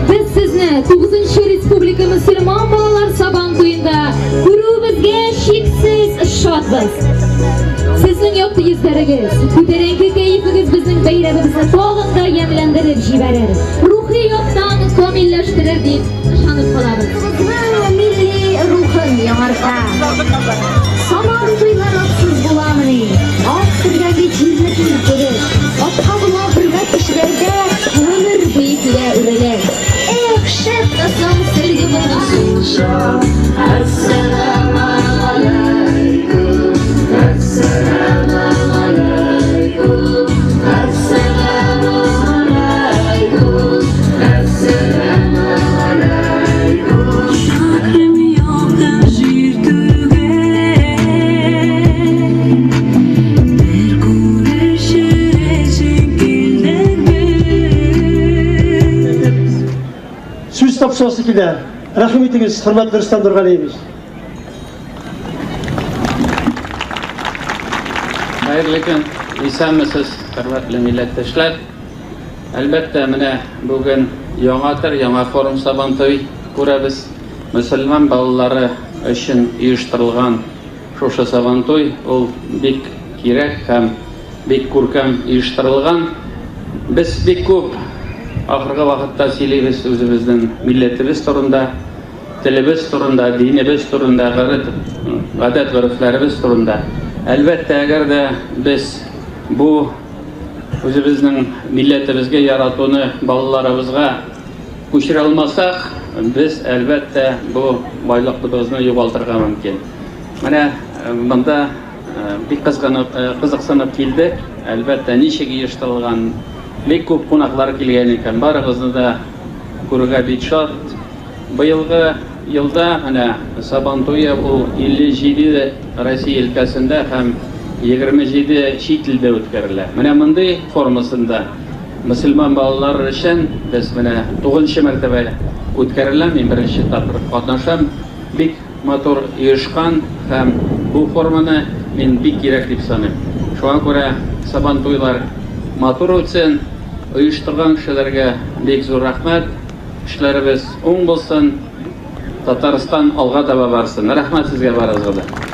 Без сезне 9 республика мөселман балалар сабан туенда күрүебезгә чиксез шатбыз. Сезнең якты йөзләрегез, күтәренке кәефегез безнең бәйрәмебезне тагын да ямьләндереп җибәрер, рухи яктан камилләштерер дип ышанып калабыз. Безнең милли рухын яңарта. Сабан туйлар атсыз буламыни? Ат сөргән бит җирне киң күрер. Атка булган хөрмәт кешеләрдә гомер буе килә үрелер. Эх, шәп тә соң сөлге булган. Чакрым якын җир түгел, бер күрешер өчен килдек без. Сүз тапшырасы килә. Рәхим итегез, хөрмәтле Рөстәм Нургалиевич. Хәерле көн, исәнмесез, хөрмәтле милләттәшләр. Әлбәттә, менә бүген яңа төр, яңа форум Сабантуй күрәбез. Мөселман балалары өчен оештырылган шушы Сабантуй, ул бик кирәк һәм бик күркәм оештырылган. Без бик күп ахыргы вакытта сөйлибез үзебезнең милләтебез турында, телебез турында, динебез турында, гадәт-горефләребез турында. Әлбәттә, әгәр дә без бу үзебезнең милләтебезгә яратуны балаларыбызга күчерә алмасак, без, әлбәттә, бу байлыклыбызны югалтырга мөмкин. Менә монда бик кызганып, кызыксынып килдек. Әлбәттә, ничек оештырылган, бик күп кунаклар килгән икән. Барыгызны да күрергә бик шат. Быелгы елда менә Сабан туе ул 57 Россия өлкәсендә һәм 27 чит илдә үткәрелә. Менә мондый формасында мөселман балалары өчен без менә тугызынчы мәртәбә үткәрелә, мин беренче тапкыр катнашам. Бик матур оешкан һәм бу форманы мин бик кирәк дип саныйм. Шуңа күрә Сабан туйлар матур үтсен, оештырган кешеләргә бик зур рәхмәт. Эшләребез уң булсын, Татарстан алга таба барсын. Рәхмәт сезгә барыгызга да.